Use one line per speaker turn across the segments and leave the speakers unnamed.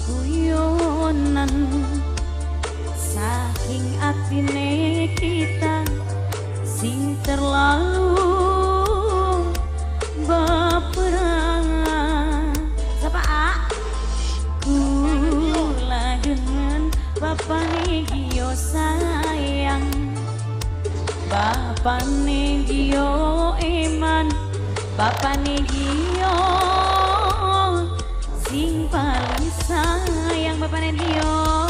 Guyonan saking atine kita sing terlalu baperan. Siapa A? Kula dengan bapane Gio sayang, bapane Gio iman, bapane Gio sing paling sayang, bapane Gio,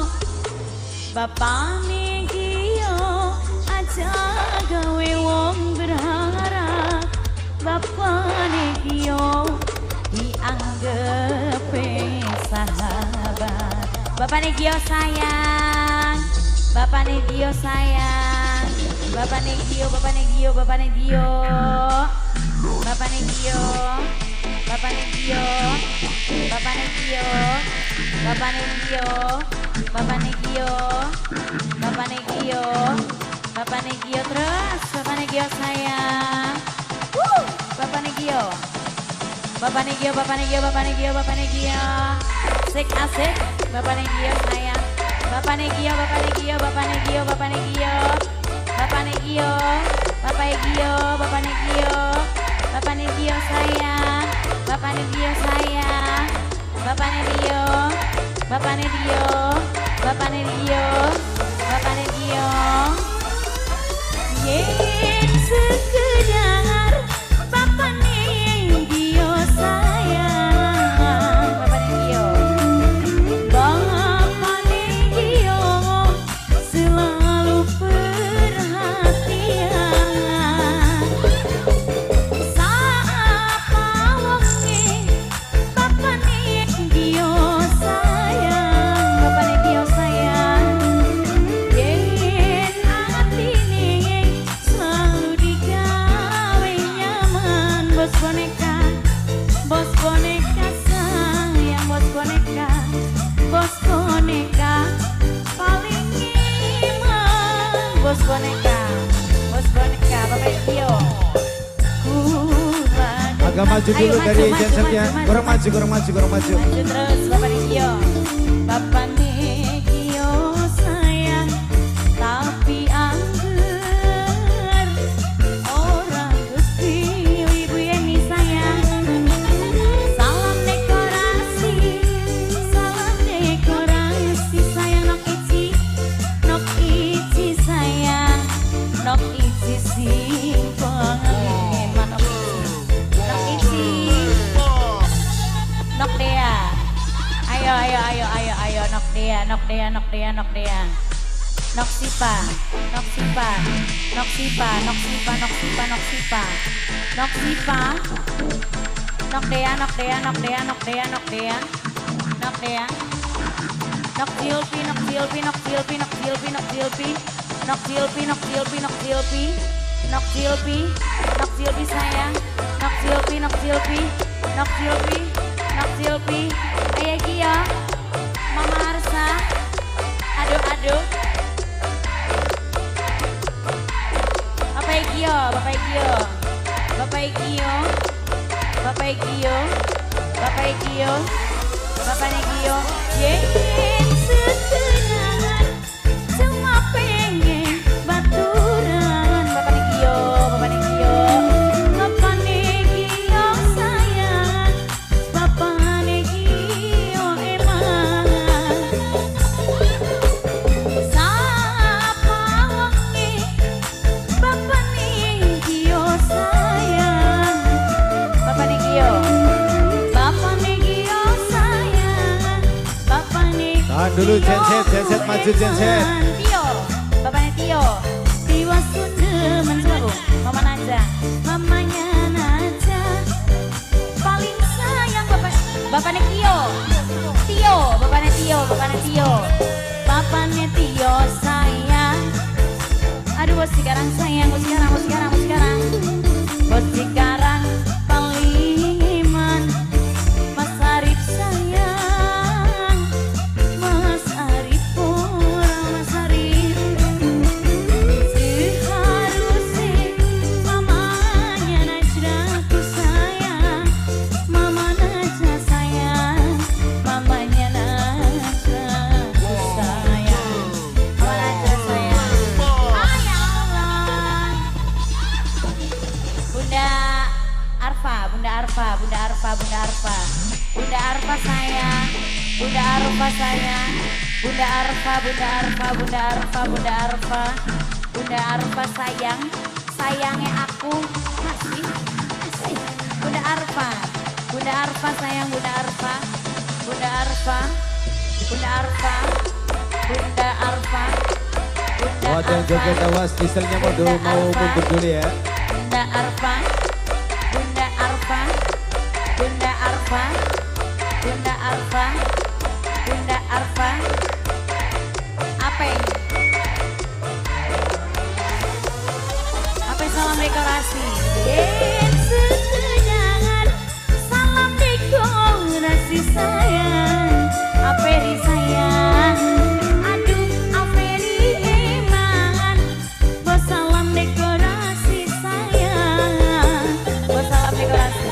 bapane Gio aja gawe wong berharap, bapane Gio dianggep sahabat. Bapane Gio sayang, bapane Gio sayang, bapane Gio, bapane Gio, bapane Gio, bapane Gio, bapane Gio, bapane Gio, bapane Gio, bapane Gio, bapane Gio, bapane Gio terus, bapane Gio sayang. Wuh, bapane Gio. Bapane Gio, bapane Gio, bapane Gio, bapane Gio. Asik asik, bapane Gio sayang. Bapane Gio, bapane Gio, bapane Gio, bapane Gio. Bapane Gio, bapane Gio, bapane Gio. Bapane Gio sayang. Bapane Gio sayang. Bapane Gio, bapane Gio, bapane Gio, bapane Gio. Yen sekedar bapane Gio sayang, bapane Gio, bapane Gio selalu perhatian. Sapa wonge bapane Gio sayang, bapane Gio sayang. Yen atine selalu digawe nyaman. Bos boneka, bos boneka sayang, bos boneka, bos boneka paling iman. Bos boneka, bos boneka, Bapak Gio.
Agak maju dulu
Ayo,
dari
maju,
genset
maju,
ya.
maju,
Kurang maju, kurang maju, kurang maju.
Maju terus Bapak Gio. Bapak Gio sayang, tapi angger orang kecil. Ibu Yeni sayang. Salam dekorasi, salam dekorasi sayang. Nok Ici, nok Ici sayang, nok Ici sing pengalaman. Nok Ici, nok Ici, nok Dea. Ayo, ayo, ayo, ayo, ayo, nok Dea, nok Dea, nok Dea, nok Dea. Nok Sipa, nok Sipa, nok Sipa, nok Sipa, nok Sipa, nok Sipa, nok Sipa, nok Dea, nok Dea, nok Dea, nok Dea, nok Dea, nok Dea, nok Silpi, nok Silpi, nok Silpi, nok Silpi, nok Silpi, nok Silpi, nok Silpi, nok Silpi, nok Silpi, nok Silpi sayang, nok Silpi, nok Silpi, nok Silpi, nok Silpi. Ayo Gio, Mama Arsa, aduh aduh. Bapak Gio, Bapak Gio, Bapak Gio, Bapak Gio, Bapak Gio, Bapak Gio. Yen sekedar cuma pengen baturan. Bapak Gio, Bapak Gio, Bapak Gio sayang, Bapak Gio emang. Sapa wonge bapane Gio sayang, bapane Gio, bapane Gio sayang, bapane.
Tahan dulu genset, genset maju genset.
Tio, bapane Tio, Tiwa Sundemen Bu, Mama Naja, mamanya Naja, paling sayang bapak, bapane Tio, Tio, bapane Tio, bapane Tio, bapane Tio sayang. Aduh bos sekarang sayang, bos sekarang, bos sekarang, bos sekarang, bos sekarang paling iman. Mas Arif sayang, Mas Arif pura, Mas Arif. Seharusnya mamanya Najra ku sayang, mama Najra sayang, mamanya Najra. Arfa sayang, Bunda Arfa, Bunda Arfa, Bunda Arfa, Bunda Arfa, Bunda Arfa sayang, sayangnya aku masih, masih. Bunda Arfa, Bunda Arfa sayang, Bunda Arfa, Bunda Arfa, Bunda Arfa, Bunda Arfa, Bunda
Buat yang joget
Arfa,
awas, dieselnya mau
Bunda
mau
Arfa.
mundur dulu ya.
Bunda Arfa, Bunda Arfa, Bunda Arfa, Bunda Arfa, Bunda Arfa. Apa ini? Apa salam dekorasi? Salam dekorasi sayang, Aperi sayang, aduh Aperi eman, bos salam dekorasi sayang, bos salam dekorasi.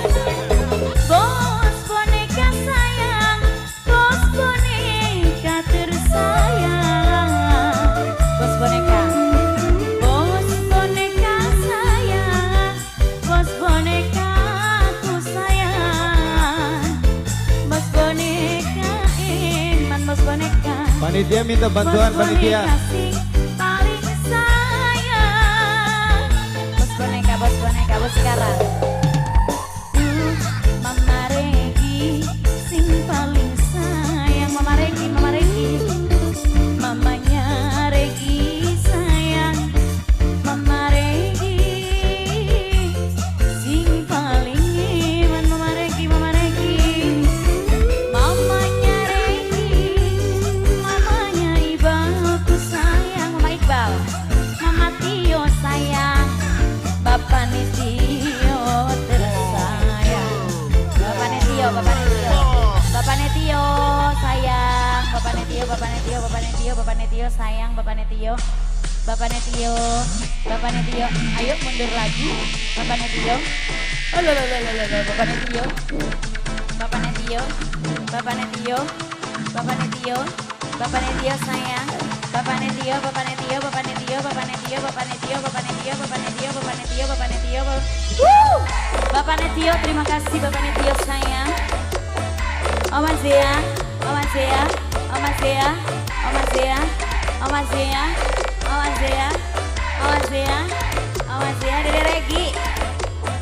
Bos boneka sayang, bos boneka tersayang, bos boneka, bos boneka sayang, bos boneka ku sayang, bos boneka eman, bos boneka.
Panitia minta bantuan
Bos
panitia.
boneka sing paling sayang. Bos boneka, bos boneka, bos sekarang. Duh, Mama Regi sing paling sayang. Mama Regi, Mama Regi, mamanya Regi sayang. Mama Regi sing paling iman. Mama Regi, Mama Regi, mamanya Regi, mamanya Iqbal ku sayang. Mama Iqbal, Mama Tio sayang, Bapak Nitio tersayang. Bapak Nitio, Bapak Nitio, Bapak Nitio sayang, Bapak Nitio, Bapak Nitio, Bapak Nitio, Bapak Nitio sayang, Bapak Nitio, Bapak Nitio, Bapak Nitio, ayo mundur lagi, Bapak Nitio. Oh, lo, lo, lo, lo, lo, lo, Bapak Nitio, Bapak Nitio, Bapak Nitio, Bapak Nitio, Bapak Nitio sayang, Bapak Nitio, Bapak Nitio, Bapak Nitio, Bapak Nitio, Bapak Nitio, Bapak Nitio, Bapak Nitio, Bapak Nitio, Bapak Nitio, Woo! Bapak Nitio, terima kasih Bapak Nitio sayang. Oma Zia, Oma Zia, Oma Zia, Oma Zia, Oma Zia, Oma Zia, Oma Zia, Oma Zia, Dede Regi,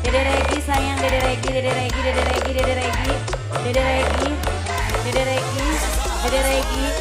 Dede Regi sayang, Dede Regi, Dede Regi, Dede Regi, Dede Regi, Dede Regi, Dede Regi, Dede Regi.